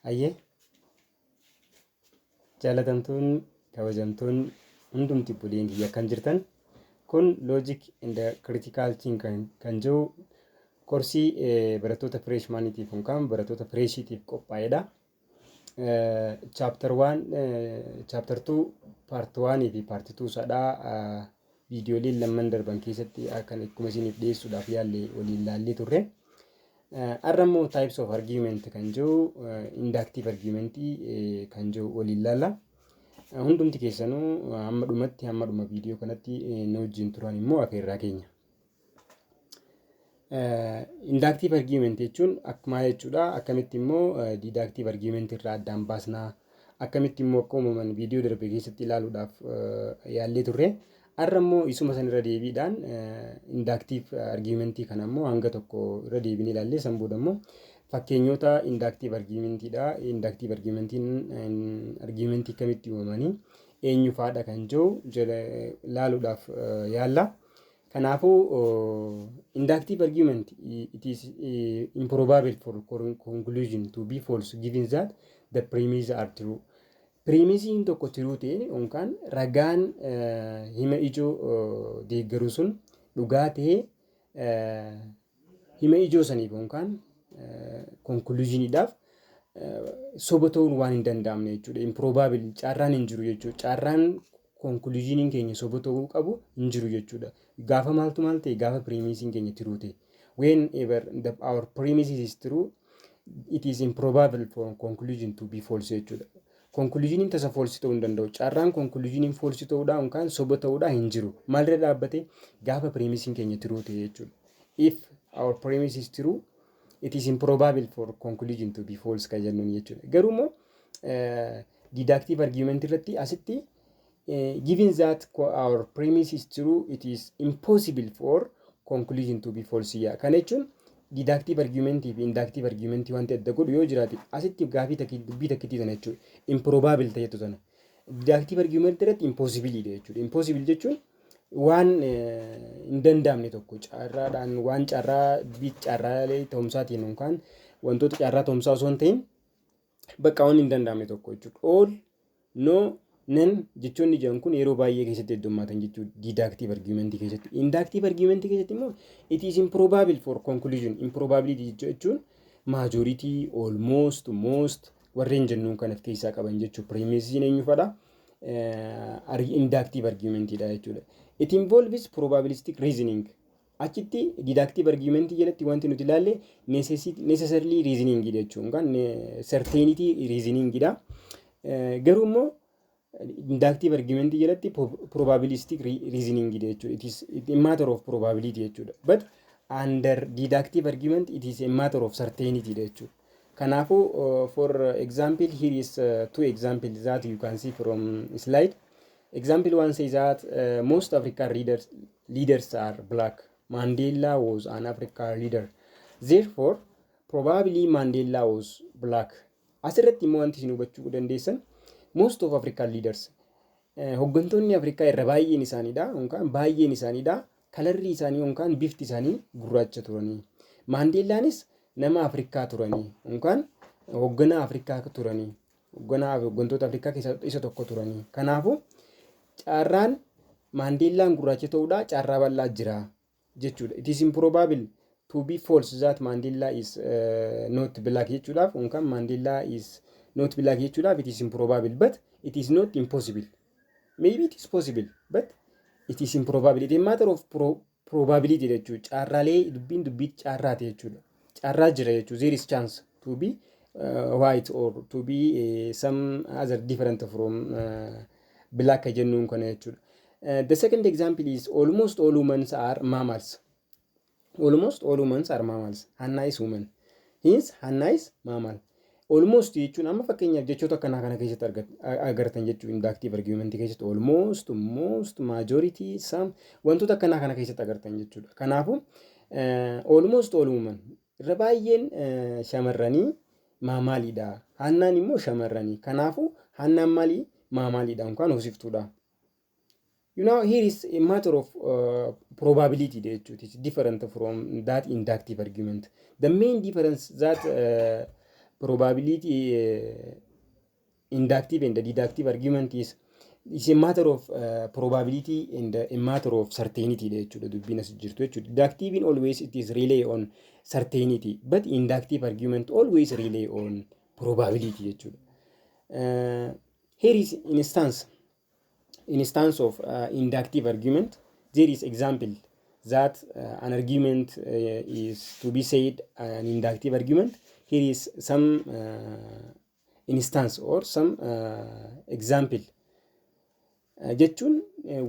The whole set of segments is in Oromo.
Hayyee, jaalatamtoonni, kabajamtoonni hundumti buleen kiyya, akkam jirtan? Kun Logic and Critical Thinking kan jiru korsii barattoota freshmaniitiif yookaan barattoota freshiitiif qophaa'edha. Chapter 1, chapter 2, part 1 fi part 2 isaadhaa viidiyooleen lamman darban keessatti kan akkuma isiniif dhiyeessuudhaaf yaalle waliin laallee turre. Har'a immoo types of argument kan jiru, inductive argumentii kan jiru waliin laalla. Hundumti keessanuu hamma dhumatti, hamma dhuma viidiyoo kanatti nu wajjin turan immoo afeerraa keenya. Inductive argument jechuun akkuma jechuudha. Akkamitti immoo deductive argument irraa addaan baasnaa? Akkamitti immoo akka uumaman viidiyoo darbe keessatti ilaaluudhaaf yaallee turre. Har'a immoo isuma san irra deebiidhaan inductive argumentii kana immoo hanga tokko irra deebinee ilaallee, san booda immoo fakkeenyota inductive argumentiidha. Inductive argumentiin argumentii akkamitti uumamanii, eenyu faadha kan jiru ilaaluudhaaf yaalla. Kanaafuu, inductive argument, it is improbable for conclusion to be false given that the premises are true. Premisiin tokko true ta'e yookaan ragaan hima ijoo deeggaru sun dhugaa ta'ee, hima ijoo saniif yookaan conclusioniidhaaf soba ta'uun waan hin danda'amne jechuudha. Improbable, carraan hin jiru jechuudha. Carraan conclusioniin keenya soba ta'uu qabu hin jiru jechuudha. Gaafa maaltu maal ta'e? Gaafa premisiin keenya true ta'e. Whenever our premises is true, it is improbable for conclusion to be false jechuudha. Conclusioniin tasa false ta'uu hin danda'u. Carraan conclusioniin false ta'uudhaa yookaan soba ta'uudhaa hin jiru. Maalirra dhaabbate? Gaafa premisiin keenya true ta'e jechuudha. If our premise is true, it is improbable for conclusion to be false kan jennuun jechuudha. Garuu immoo deductive argument irratti asitti, given that our premise is true, it is impossible for conclusion to be false yaa. Kana jechuun deductive argumentii fi inductive argumentii wanti adda godhu yoo jiraate, asitti gaafii dubbii takkitii sana jechuudha. Improbable ta'etu sana. Deductive argument irratti impossible dha jechuudha. Impossible jechuun waan hin danda'amne tokko, carraadhaan, waan carraa carraalee ta'umsaatiin yookaan wantoota carraa ta'umsaa osoo hin ta'in, bakka waan hin danda'amne tokko jechuudha. All, no, none jechoonni jedhan kun yeroo baay'ee keessatti heddummaatan jechuudha deductive argumentii keessatti. Inductive argumentii keessatti immoo it is improbable for conclusion. Improbability jechuun majority, almost, most warreen jennuun kan of keessaa qaban jechuudha. Premisiin eenyu fadha? Inductive argumentiidha jechuudha. It involves probabilistic reasoning. Achitti deductive argumentii jalatti wanti nuti ilaalle necessarily reasoning jechuun kan certainty reasoningidha. Garuu immoo inductive argumentii jalatti probabilistic reasoning jechuudha. It is a matter of probability jechuudha. But under deductive argument, it is a matter of certainty jechuudha. Kanaafuu, for example, here is two examples that you can see from slide. Example one says that most African leaders are black. Mandela was an African leader. Therefore, probably Mandela was black. Asirratti immoo wanti isin hubachuu dandeessan, most of African leaders, hooggantoonni Afrikaa irra baay'een isaaniidha yookaan baay'een isaaniidha, colorri isaanii yookaan bifti isaanii gurraacha turanii. Maandeellaanis nama Afrikaa turanii yookaan hoogganaa Afrikaa turanii, hoogganaa hooggantoota Afrikaa keessaa isa tokko turanii. Kanaafuu, carraan Maandeellaan gurraacha ta'uudhaa carraa bal'aa jira jechuudha. It is improbable to be false that Mandela is not black jechuudhaaf yookaan Mandela is not black jechuudhaaf, it is improbable, but it is not impossible. Maybe it is possible, but it is improbable. It is a matter of probability jechuudha. Carraalee, dubbiin dubbii carraati jechuudha. Carraa jira jechuudha. There is chance to be white or to be some other different from black jennuun kana jechuudha. The second example is almost all humans are mammals. Almost all humans are mammals. Hannah is woman. Hence, Hannah is mammal. Almost jechuun amma fakkeenyaaf jechoota akkanaa kana keessatti agartan jechuun inductive argument keessatti almost, most, majority, some wantoota akkanaa kana keessatti agartan jechuudha. Kanaafuu, almost all women, irra baay'een shamarranii mammaliidha. Hannaan immoo shamarranii. Kanaafuu, Hannaan maalii? Mammaliidha yookaan hoosiftuudha. Here is a matter of probability jechuudha. It's different from that inductive argument. The main difference that Probability inductive and deductive argument is a matter of probability and a matter of certainty jechuudha dubbiin as jirtu jechuudha. Deductive always it is rely on certainty, but inductive argument always rely on probability jechuudha. Here is instance of inductive argument. There is example that an argument is to be said an inductive argument. Here is some instance or some example. Jechuun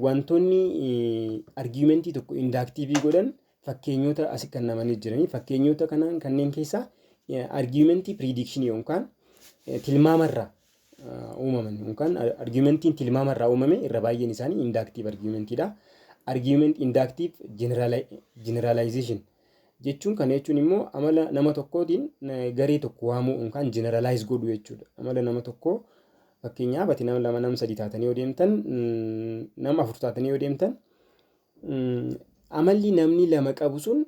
wantoonni argumentii tokko inductive godhan fakkeenyota asi kennamanii jiranii. Fakkeenyota kanaan kanneen keessaa argumentii prediction yookaan tilmaamarraa uumaman yookaan argumentiin tilmaamarraa uumame irra baay'een isaanii inductive argumentiidha. Argument inductive generalization jechuun, kana jechuun immoo amala nama tokkootiin garee tokko waamuu yookaan generalize godhu jechuudha. Amala nama tokkoo, fakkeenyaaf, ati nama lama, nama sadi taatanii yoo deemtan, nama afur taatanii yoo deemtan, amalli namni lama qabu sun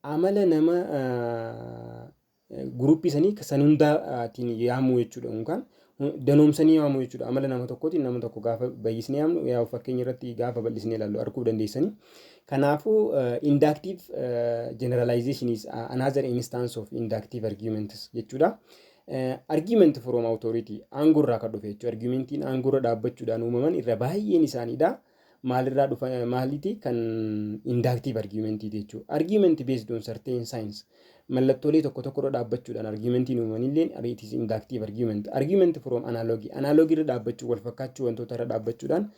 amala nama groupii sanii san hundaatiin yaamuu jechuudha yookaan danoomsanii waamuu jechuudha. Amala nama tokkootiin nama tokko gaafa baay'isnee yaamnu, yaa fakkeenya irratti gaafa bal'isnee ilaallu arguu dandeessanii. Kanaafuu inductive generalization is another instance of inductive arguments jechuudha. Argument from authority, aangoo irraa kan dhufe jechuudha. Argumentiin aangoo irra dhaabbachuudhaan uumaman irra baay'een isaaniidha. Maalirraa dhufa? Maaliiti kan inductive argumentii jechuudha. Argument based on certain signs, mallattoolee tokko tokko irra dhaabbachuudhaan argumentiin uumaman illee it is inductive argument. Argument from analogy, analogy irra dhaabbachuu, wal fakkaachuu wantoota irra dhaabbachuudhaan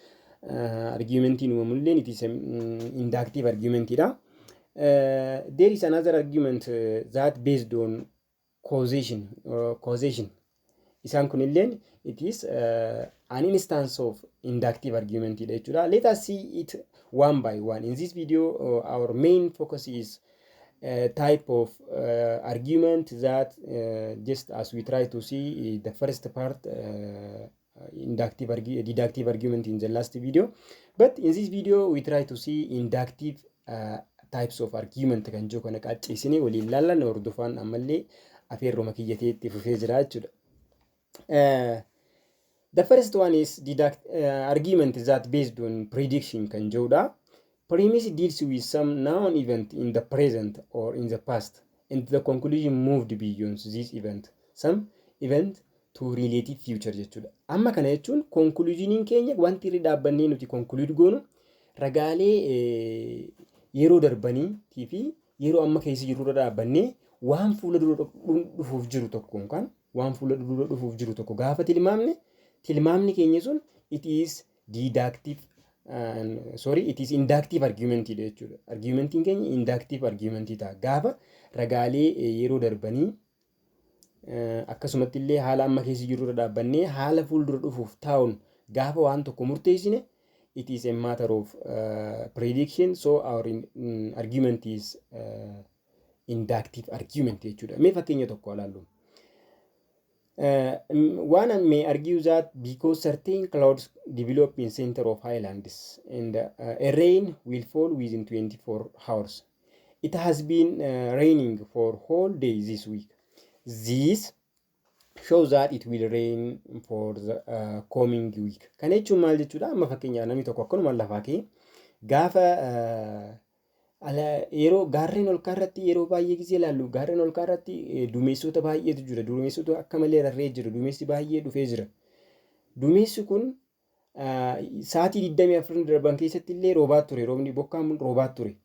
argumentiin uumamu illee it is inductive argumentidha. There is another argument that based on causation. Isaan kunilleen it is an instance of inductive argument jechuudha. Let us see it one by one. In this video, our main focus is type of argument that just as we try to see the first part, inductive deductive argument in the last video, but in this video we try to see inductive types of argument kan jiru kana qaacceessinee waliin ilaallan. Hordofaan ammallee afeerroma kiyyateetti fufee jira jechuudha. The first one is argument that based on prediction kan jedhudha. Premise deals with some known event in the present or in the past, and the conclusion moved beyond this event, some event to relative future jechuudha. Amma kana jechuun conclusioniin keenya wanti irra dhaabbannee nuti conclude goonu ragaalee yeroo darbanii fi yeroo amma keessa jirru irra dhaabbannee waan fuula dura dhufuuf jiru tokko yookaan waan fuula dura dhufuuf jiru tokko gaafa tilmaamne, tilmaamni keenya sun it is deductive, sorry, it is inductive argument jechuudha. Argumentiin keenya inductive argument ta'a. Gaafa ragaalee yeroo darbanii akkasumatti illee haala amma keessa jirru irra dhaabbannee haala fuuldura dhufuuf taa'uun gaafa waan tokko murteessine, it is a matter of prediction, so our argument is inductive argument jechuudha. Mee fakkeenya tokko ilaallu. One may argue that because certain clouds develop in center of highlands and a rain will fall within 24 hours. It has been raining for whole day this week. This shows that it will rain for the coming week. Kana jechuun maal jechuudha? Amma fakkeenyaaf namni tokko akkanuma lafaa ka'ee gaafa yeroo gaarreen ol irratti, yeroo baay'ee gisee ilaallu, gaarreen ol irratti duumessota baay'eetu jira. Duumessota akka malee rarra'ee jira. Duumessi baay'ee dhufee jira. Duumessi kun sa'aatii 24 darban keessatti illee roobaa ture. Roobni bokkaan roobaa ture.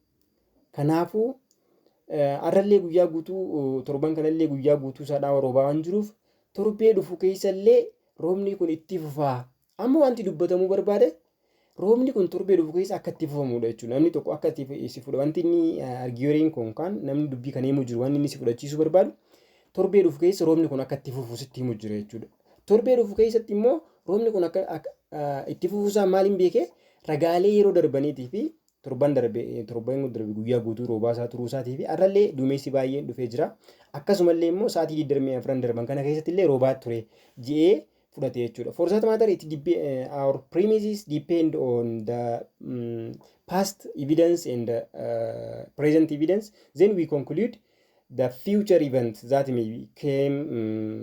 Kanaafuu har'allee guyyaa guutuu, torban kanallee guyyaa guutuu isaadhaa roobaa waan jiruuf, torbee dhufu keessallee roobni kun itti fufaa. Amma wanti dubbatamuu barbaade roobni kun torbee dhufu keessa akka itti fufamudha jechuudha. Namni tokko akka itti si fudha. Wanti inni argueriin kun kan namni dubbii kana himu jiru, wanni inni si fudhachiisuu barbaadu torbee dhufu keessa roobni kun akka itti fufu sitti himu jira jechuudha. Torbee dhufu keessatti immoo roobni kun akka itti fufuusaa maaliin beekee? Ragaalee yeroo darbaniitii fi torban darbe guyyaa guutuu roobaa isaa turuu isaatii fi har'allee duumessi baay'een dhufee jira. Akkasumallee immoo sa'aatii 24 darban kana keessatti illee roobaa ture ji'ee fudhate jechuudha. For that matter, it our premises depend on the past evidence and present evidence. Then we conclude the future event that may came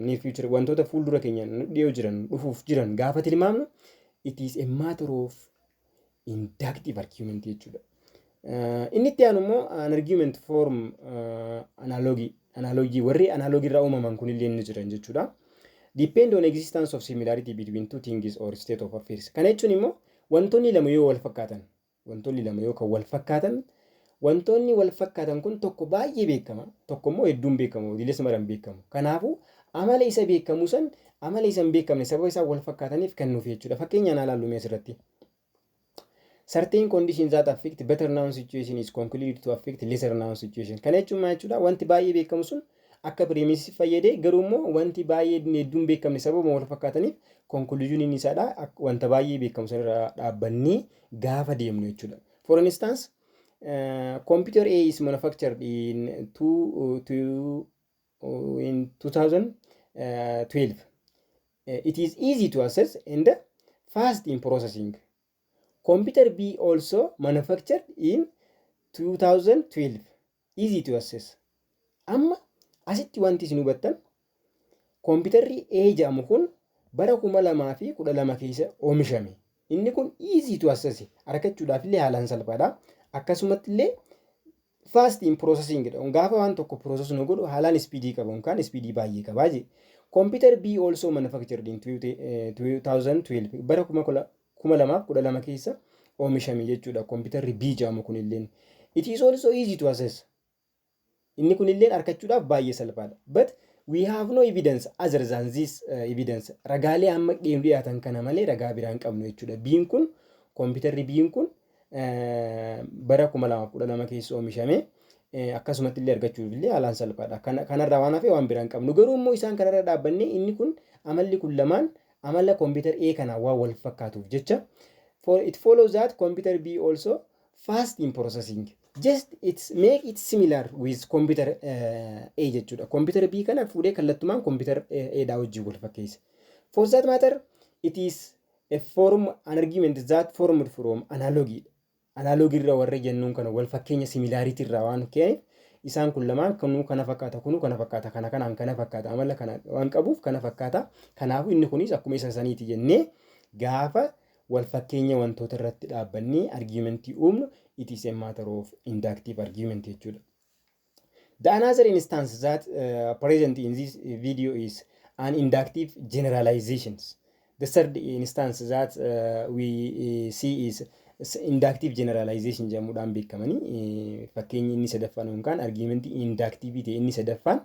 near future, wantoota fuuldura keenya dhiyoo jiran, dhufuuf jiran gaafa tilmaamnu, it is a matter of inductive argument jechuudha. Inni itti aanu immoo an argument form analogy. Analogy, warri analogy irraa uumaman kunillee ni jiran jechuudha. Depend on existence of similarity between two things or state of affairs. Kana jechuun immoo wantoonni lama yoo wal fakkaatan, wantoonni lama yoo kan wal fakkaatan, wantoonni wal fakkaatan kun tokko baay'ee beekama, tokko immoo hedduun beekamu, diiles maran beekamu. Kanaafuu amala isa beekamu san amala isa hin beekamne sababa isaan wal fakkaataniif kennuuf jechuudha. Fakkeenyaan haa ilaallu mee asirratti. Certain conditions that affect better known situation is concluded to affect lesser known situation. Kana jechuun maal jechuudha? Wanti baay'ee beekamu sun akka premise fayyadee, garuu immoo wanti baay'ee hedduun beekamne sababa wal fakkaataniif conclusioniin isaadha wanta baay'ee beekamu sanirraa dhaabbannee gaafa deemnu jechuudha. For instance, computer A is manufactured in two, two, in 2012. It is easy to access and fast in processing. Computer B also manufactured in 2012. Easy to access. Amma asitti wanti isin hubattan, kompiitarri A jedhamu kun bara 2012 keessa oomishame. Inni kun easy to access, argachuudhaaf illee haalaan salphaadha. Akkasumatti illee fast in processing dha. Gaafa waan tokko process nu godhu haalaan speedii qaba yookaan speedii baay'ee qabaa je. Computer B also manufactured in 2012, bara 2012 keessa oomishame jechuudha. Kompiitarri B jedhamu kunilleen. It is also easy to access. Inni kunilleen argachuudhaaf baay'ee salphaadha. But we have no evidence other than this evidence. Ragaalee amma dhiyaatan kana malee ragaa biraa hin qabnu jechuudha. Biin kun, kompiitarri Biin kun bara 2012 keessa oomishame, akkasumatti illee argachuuf illee haalaan salphaadha. Kanarraa waan hafe waan biraa hin qabnu. Garuu immoo isaan kanarra dhaabbannee inni kun amalli kun lamaan amala kompiitar A kanaan waan wal fakkaatuuf jecha, for it follows that computer B also fast in processing. Just it's make it similar with computer A jechuudha. Computer B kana fuudhee kallattumaan computer A dhaa wajjin wal fakkeessa. For that matter, it is a form an argument that formed from analogy. Analogy irraa warra jennuun kana wal fakkeenya similarity irraa waan ka'eef, isaan kun lamaan kunuu kana fakkaata, kunuu kana fakkaata, kana kanaan kana fakkaata, amala kana waan qabuuf kana fakkaata. Kanaafuu inni kunis akkuma isa saniiti jennee gaafa wal fakkeenya wantoota irratti dhaabbannee argumentii uumnu, it is a matter of inductive argument jechuudha. The another instance that present in this video is an inductive generalizations. The third instance that we see is inductive generalization jedhamuudhaan beekamanii, fakkeenyi inni sadaffaan yookaan argumentii inductive ta'e inni sadaffaan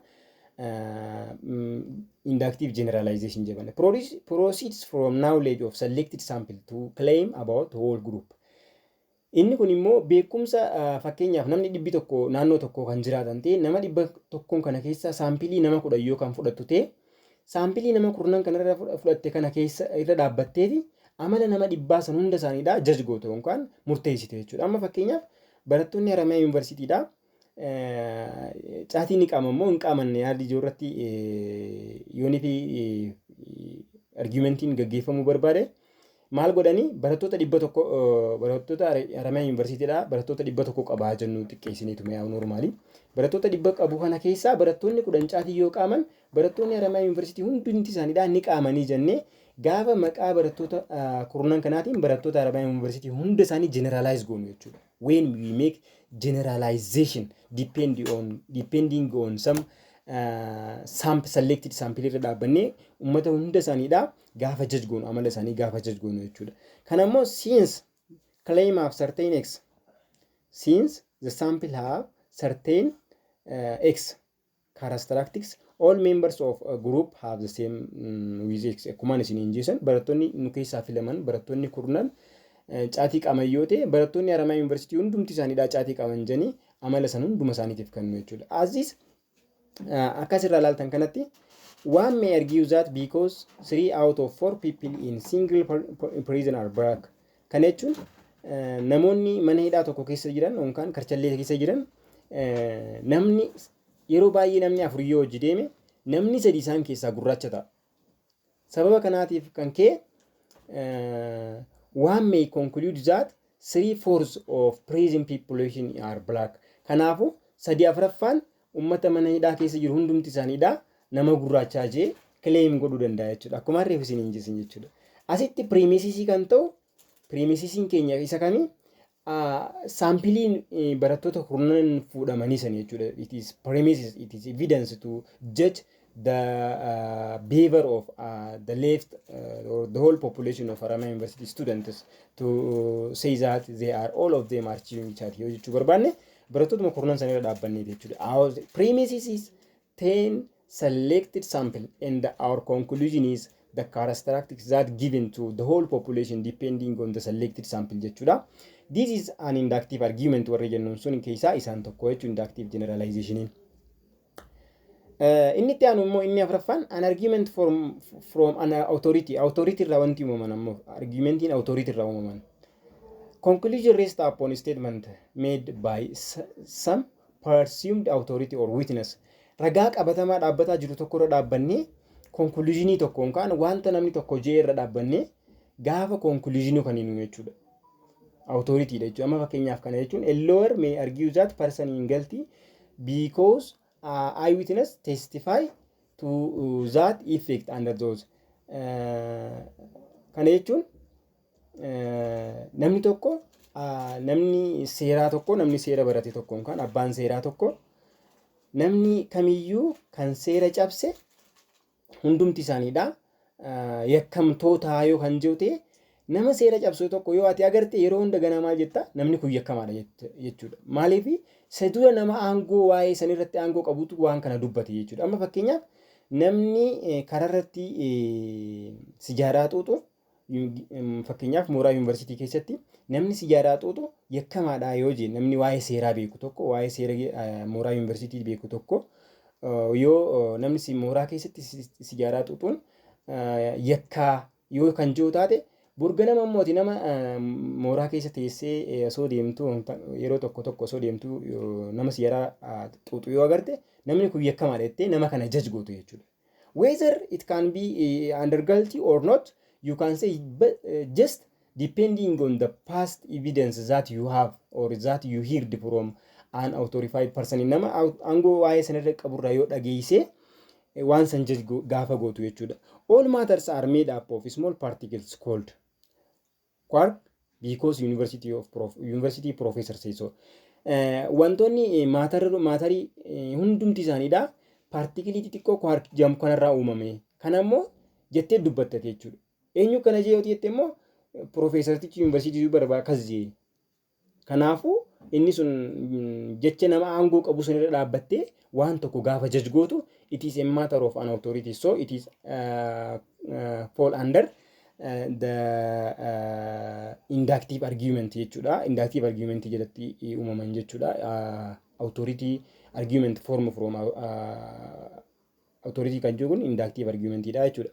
inductive generalization jedhama. Proceeds from knowledge of selected sample to claim about whole group. Inni kun immoo beekumsa, fakkeenyaaf namni 100 naannoo tokko kan jiraatan ta'e, nama 100n kana keessa sample nama 10 yoo kan fudhattu ta'e, sample nama 10n kanarra fudhatte kana keessa irra dhaabbatteeti amala nama 100 san hunda isaaniidha judge goote yookaan murteessite jechuudha. Amma fakkeenyaaf barattoonni Haramaya Yuunivarsiitiidha. Caatii ni qaama immoo hin qaamanne yaadni ijoo irratti yoonii fi argumentiin gaggeeffamuu barbaade maal godhanii, barattoota 100, barattoota Haramaya Yuunivarsiitiidha, barattoota 100 qabaa jennu xiqqeessiniitu mi'aawu normal. Barattoota 100 qabu kana keessaa barattoonni 10 caatii yoo qaaman, barattoonni Haramaya Yuunivarsiitii hundumti isaaniidha ni qaamanii jennee gaafa maqaa barattoota kurnan kanaatiin barattoota Haramaya Yuunivarsiitii hunda isaanii generalize goonu jechuudha. When we make generalization depending on some selected sample irra dhaabbannee uummata hunda isaaniidha gaafa judge goonu, amala isaanii gaafa judge goonu jechuudha. Kana immoo since claim have certain x, since the sample have certain x characteristics, all members of a group have the same with x. Akkumaan isin hin jeessan, barattoonni nu keessaa filaman, barattoonni kurnan caatii qaban yoo ta'e, barattoonni Haramaya Yuunivarsiitii hundumti isaaniidha caatii qaban jedhanii amala san hunduma isaaniitiif kennu jechuudha. As akkasirraa ilaaltan kanatti, one may argue that because three out of four people in single prison are black. Kana jechuun namoonni mana hidhaa tokko keessa jiran yookaan karchallee keessa jiran, namni yeroo baay'ee namni afur yoo hojii deeme, namni sadi isaan keessaa gurraacha ta'a. Sababa kanaatiif kan ka'e, one may conclude that three fourths of prison population are black. Kanaafuu sadii afuraffaan Uummata mana hidhaa keessa jiru hundumti isaaniidha nama gurraachaa jee claim godhuu danda'a jechuudha. Akkuma harreef isin hin jisin jechuudha. Asitti premisesii kan ta'u, premisesiin keenya isa kamii? Sampleiin barattoota kurnan fuudhamanii san jechuudha. It is premises, it is evidence to judge the behavior of the left or the whole population of Haramaya University students to say that they are all of them are chewing chat yoo jechuu barbaanne, barattootuma kurnan sanirra dhaabbannee jechuudha. Our premises is 10 selected sample and our conclusion is the characteristics that given to the whole population depending on the selected sample jechuudha. This is an inductive argument warri jennuun sun keessaa isaan tokko jechuun inductive generalization. Inni itti aanu immoo, inni afuraffaan, an argument from an authority. Authority irraa wanti uumaman ammoo, argumentiin authority irraa uumaman. Conclusion rests upon statement made by some presumed authority or witness. Ragaa qabatamaa dhaabbataa jiru tokko irra dhaabbannee conclusionii tokko yookaan wanta namni tokko jee irra dhaabbannee gaafa conclusionii kan himu jechuudha. Authority dha jechuudha. Amma fakkeenyaaf kana jechuun, a lawyer may argue that person in guilty because eyewitness testify to that effect under those. Kana jechuun namni tokko, namni seeraa tokko, namni seera barate tokko yookaan abbaan seeraa tokko, namni kamiyyuu kan seera cabse hundumti isaaniidha yakkamtoota yoo kan jiru ta'e, nama seera cabsu tokko yoo ati agarte yeroo hunda ganaa maal jetta? Namni kun yakkamaadha jechuudha. Maaliif? Isa dura nama aangoo waa'ee sanirratti aangoo qabutu waan kana dubbate jechuudha. Amma fakkeenyaaf namni karaarratti sijaaraa xuuxu, fakkeenyaaf mooraa yuunivarsiitii keessatti namni sijaaraa xuuxu yakkamaadha yoo jee, namni waa'ee seeraa beeku tokko, waa'ee seera mooraa yuunivarsiitii beeku tokko, yoo namni mooraa keessatti sijaaraa xuuxuun yakkaa yoo kan jiru taate, burga nama immoo nama mooraa keessa teessee osoo deemtu, yeroo tokko tokko osoo deemtu nama sijaaraa xuuxu yoo agarte, namni kun yakkamaadha jettee nama kana judge gootu jechuudha. Whether it can be under guilty or not, you can say, but just depending on the past evidence that you have or that you heard from an authorified person, nama aangoo waa'ee sanarra qaburraa yoo dhageessee waan san judge gaafa gootu jechuudha. All matters are made up of small particles called quark because university professor say so. Wantoonni matterii hundumti isaaniidha particleii xixiqqoo quark jedhamu kanarraa uumame. Kana immoo jettee dubbatte jechuudha. Eenyu kana jee yoo jette immoo, piroofeesartichi yuunivarsiitii barbaada akkas jee. Kanaafuu inni sun jecha nama aangoo qabu sun irra dhaabbattee waan tokko gaafa judge gootu, it is a matter of an authority, so it is fall under the inductive argument jechuudha. Inductive argument jalatti uumaman jechuudha. Authority argument form from authority kan jiru kun inductive argument dha jechuudha.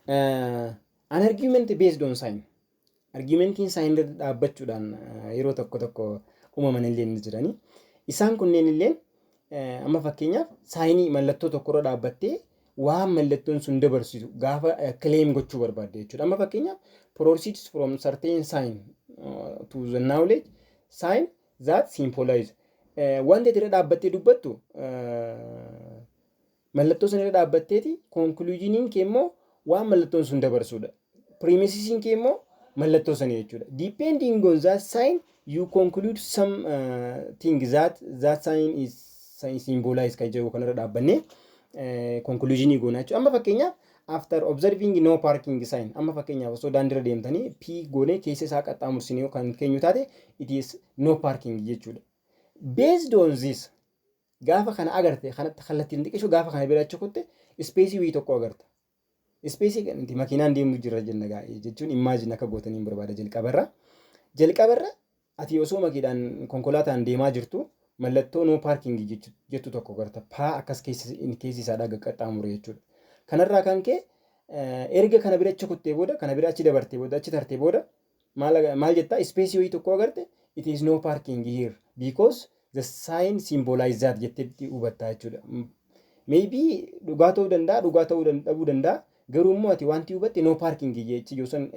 An argument based on sign. Argumentiin sign irra dhaabbachuudhaan yeroo tokko tokko uumaman illee ni jirani. Isaan kunneen illee amma fakkeenyaaf signii, mallattoo tokkorra dhaabbattee waan mallattoon sun dabarsitu gaafa claim gochuu barbaadde jechuudha. Amma fakkeenyaaf proceeds from certain sign to the knowledge sign that symbolize. Wanta irra dhaabbattee dubbattu, mallattoo sana irra dhaabbatteeti, conclusioniin kee immoo waan mallattoon sun dabarsudha. Premisesiin kee immoo mallattoo sana jechuudha. Depending on that sign, you conclude some thing that that sign is symbolize kan jedhu kanarra dhaabbannee conclusionii goona jechuudha. Amma fakkeenyaaf after observing no parking sign, amma fakkeenyaaf osoo daandiirra deemtanii P goonee keessa isaa qaxxaamursinee kan keenyu taate, it is no parking jechuudha. Based on this, gaafa kana agarte, kanatti kallattiin xiqqishu, gaafa kana bira achi kutte, spaceii wayii tokko agarta. Spaceii kanatti makiinaan deemu jira jenna jechuun imagine akka gootaniin barbaada jalqabarra. Jalqabarra ati osoo makiidhaan konkolaataan deemaa jirtu mallattoo no parking jettu tokko agarta. Paa akkas keessi isaadhaa qaxxaamure jechuudha. Kanarraa kan ka'e erga kana bira achi kuttee booda, kana bira achi dabartee booda, achi tartee booda, maal jettaa? Spaceii wayii tokko agarte, it is no parking here because the sign symbolize that jetteetti hubattaa jechuudha. Maybe dhugaa ta'uu danda'a, dhugaa ta'uu dhabuu danda'a. Garuu immoo ati wanti hubatte no parking jechi yoo san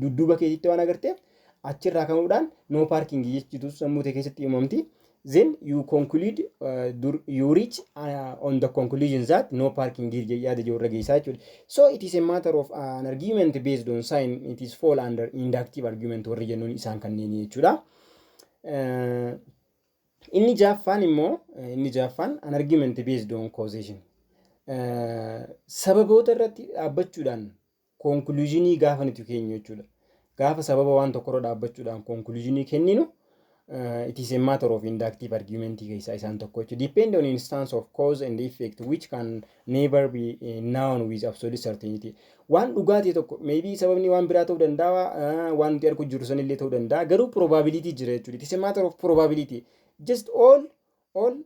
dudduuba keetitti waan agarteef, achirraa ka'uudhaan no parking jechitu sammuu kee keessatti uumamti. Then you conclude, you reach on the conclusion that no parking here yaada jiru irra geessaa jechuudha. So it is a matter of an argument based on sign. It is fall under inductive argument warri jennuun isaan kanneen jechuudha. Inni jaaffaan immoo, inni jaaffaan an argument based on causation. Sababoota irratti dhaabbachuudhaan conclusionii gaafa nuti keenyu jechuudha. Gaafa sababa waan tokkorra dhaabbachuudhaan conclusionii kenninu, it is a matter of inductive argument keessaa isaan tokko jechuudha. Depend on instance of cause and effect which can never be known with absolute certainty. Waan dhugaatii tokko maybe sababni waan biraa ta'uu danda'a, waan nuti arguu jirru sanillee ta'uu danda'a, garuu probability jira jechuudha. It is a matter of probability. Just all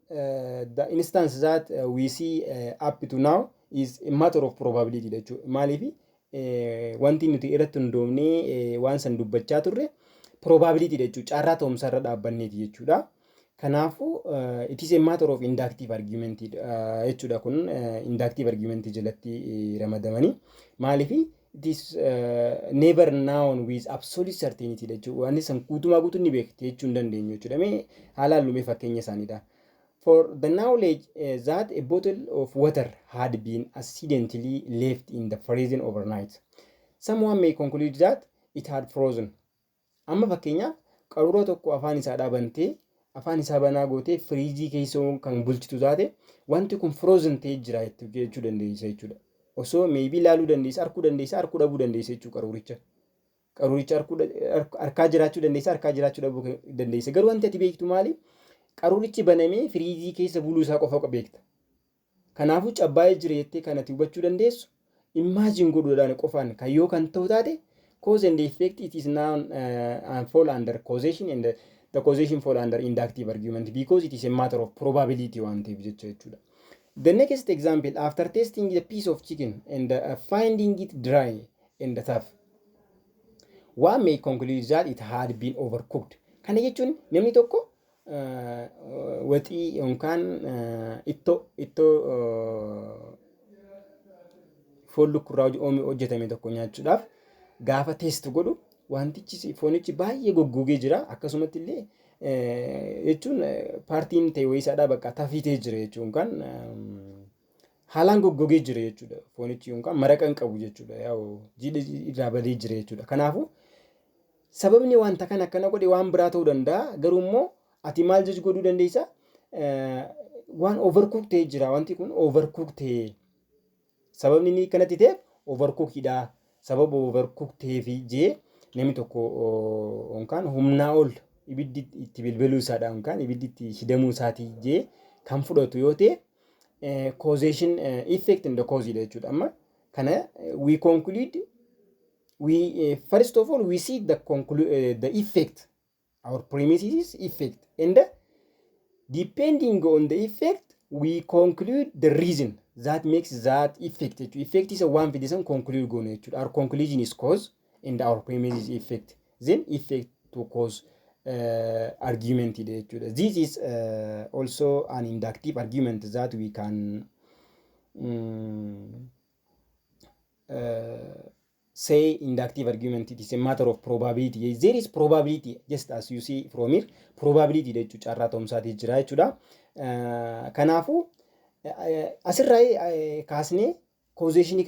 the instance that we see up to now is a matter of probability jechuudha. Maaliif wanti nuti irratti hundoofnee waan san dubbachaa turre probability jechuudha. Carraa ta'umsaa irra dhaabbanneeti jechuudha. Kanaafuu it is a matter of inductive argument jechuudha. Kun inductive argument jalatti ramadamanii. Maaliif it is never known with absolute certainty jechuudha. Wanni san guutumaa guutuu ni beekti jechuu hin dandeenyu jechuudha. Mee haalaan lumee fakkeenya isaaniidha. For the knowledge that a bottle of water had been accidentally left in the freezer overnight, someone may conclude that it had frozen. Amma fakkeenyaaf qaruuraa tokko afaan isaa dhaabantee, afaan isaa banaa gootee firiijii keessa kan bulchitu taate, wanti kun frozen ta'ee jira jechuu dandeessa jechuudha. Osoo maybe ilaaluu dandeessa, arguu dandeessa, arguu dhabuu dandeessa jechuudha qaruuricha. Qaruuricha harkaa jiraachuu dandeessa, harkaa jiraachuu dhabuu dandeessa. Garuu wanti ati beektu maali? Qaruurichi banamee firiijii keessa buluu isaa qofa beekta. Kanaafuu cabbaa'ee jira jettee kan ati hubachuu dandeessu imagine godhuudhaan qofaan kan yoo kan ta'u taate, cause and effect, it is now and fall under causation, and the causation fall under inductive argument because it is a matter of probability waan ta'eef jecha jechuudha. The next example, after tasting the piece of chicken and finding it dry and tough, one may conclude that it had been overcooked. Kana jechuun namni tokko waxii yookaan ittoo foon lukkurraa hojjetame tokko nyaachuudhaaf gaafa taste godhu, wantichi foonichi baay'ee goggogee jira, akkasumatti illee jechuun partiin ta'e wayiisaadhaa bakka toughii ta'ee jira jechuun kan haalaan goggogee jira jechuudha, foonichi yookaan maraqa hin qabu jechuudha, yaa'u jiidha irraa badee jira jechuudha. Kanaafuu sababni wanta kana akkana godhe waan biraa ta'uu danda'a, garuu immoo ati maal jechuu godhuu dandeessa? Waan overcook ta'ee jira, wanti kun overcook ta'ee, sababni inni kanatti ta'eef overcookidha, sababa overcook ta'eefi jee namni tokko yookaan humnaa ol ibiddi itti bilbiluu isaadha yookaan ibiddi itti shidamuu isaatii jee kan fudhatu yoo ta'e, causation, effect and the cause jechuudha. Amma kana we conclude, we first of all we see the effect. Our premise is effect, and depending on the effect we conclude the reason that makes that effect jechuudha. Effect isa waan fide san conclude goone jechuudha. Our conclusion is cause and our premise is effect, then effect to cause argument jechuudha. This is also an inductive argument that we can say inductive argument. It is a matter of probability. There is probability, just as you see from here, probability jechuudha, carraa ta'umsaatii jira jechuudha. Kanaafuu asirraa kaasnee causation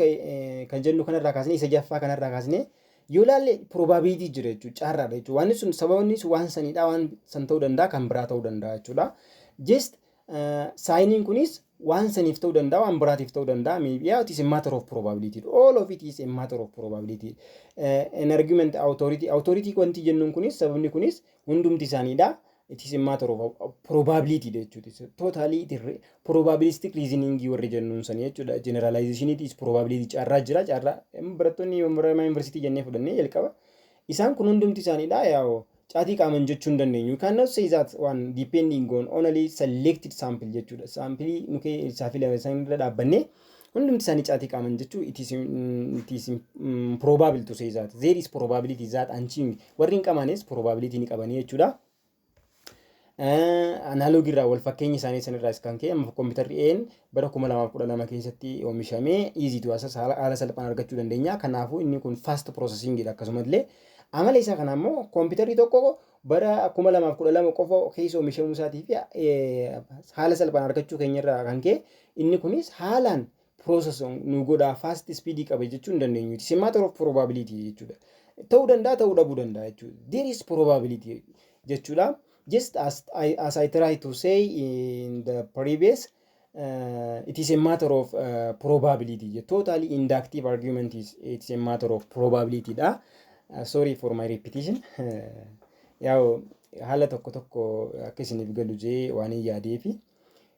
kan jennu kanarraa kaasnee, isa jaffaa kanarraa kaasnee yoo ilaalle, probability jira jechuudha, carraadha jechuudha. Wanni sun sababni waan sanidha, waan san ta'uu danda'a, kan biraa ta'uu danda'a jechuudha. Just signiin kunis waan saniif ta'uu danda'a, waan biraatiif ta'uu danda'a. Maybe, yeah, it is a matter of probability. All of it is a matter of probability. An argument authority wanti jennuun kunis, sababni kunis hundumti isaaniidha. It is a matter of probability jechuudha. Totally probabilistic reasoning warri jennuun sanii jechuudha. Generalization is probability, carraa jira, carraa barattoonni yuunivarsiitii jennee fudhannee jalqaba. Isaan kun hundumti isaaniidha yaa'u caatii qaaman jechuu hin dandeenyu. You cannot say that one depending on only selected sample jechuudha. Samplii nu keessaa filame san irra dhaabbannee hundumti isaanii caatii qaaman jechuu it is probable to say that. There is probability that unchewing warri hin qamaanes probability ni qabanii jechuudha. Analogy irraa wal fakkeenya isaanii sanirraas kan ka'e, amma kompiitarri een bara 2012 keessatti oomishamee easy to access, haala salphaan argachuu dandeenya. Kanaafuu inni kun fast processing dha. Akkasumallee amala isaa kana immoo kompiitarri tokko Bara 2012 qofa keessa oomishamuu isaatii fi haala salphaan argachuu keenyarraa kan ka'e, inni kunis haalaan process nu godhaa, fast speed qaba jechuu hin dandeenyu. It's a matter of probability jechuudha. Ta'uu danda'a, ta'uu dhabuu danda'a jechuudha. There is probability jechuudha. Just as I try to say in the previous, it is a matter of probability. Totally inductive argument is, it's a matter of probability dha. Sorry for my repetition. Yaa'u haala tokko tokko akka isiniif galu jee waan hin yaadeefi.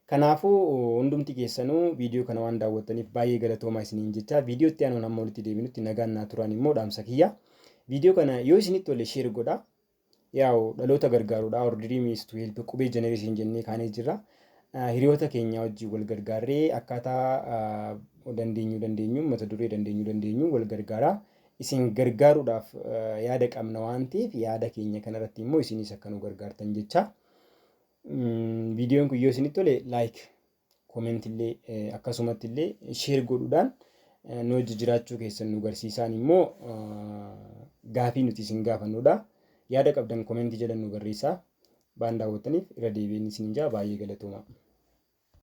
Kanaafuu hundumti keessanuu viidiyoo kana waan daawwattaniif baay'ee galatoomaa isiniin jecha, viidiyoo itti aanuun hamma walitti deebinutti nagaan naa turan immoo dhaamsa kiyya. Viidiyoo kana yoo isinitti tole share godhaa. Yaa'u dhaloota gargaaruudha. Our dream is to help Qubee generation jennee kaanee jirra. Hiriyoota keenya wajjin wal gargaarree akkaataa dandeenyu mata duree dandeenyu wal gargaaraa. Isin gargaaruudhaaf yaada qabna waan ta'eef, yaada keenya kanarratti immoo isinis akka nu gargaartan jecha. Viidiyoon kun yoo isinitti tole like, comment illee, akkasumatti illee share godhuudhaan nu hojii jiraachuu keessan nu garsiisaan immoo gaafii nuti isin gaafannudha. Yaada qabdan comment jala nu barreessaa. Waan daawwattaniif irra deebiin isin jaa baay'ee galatooma.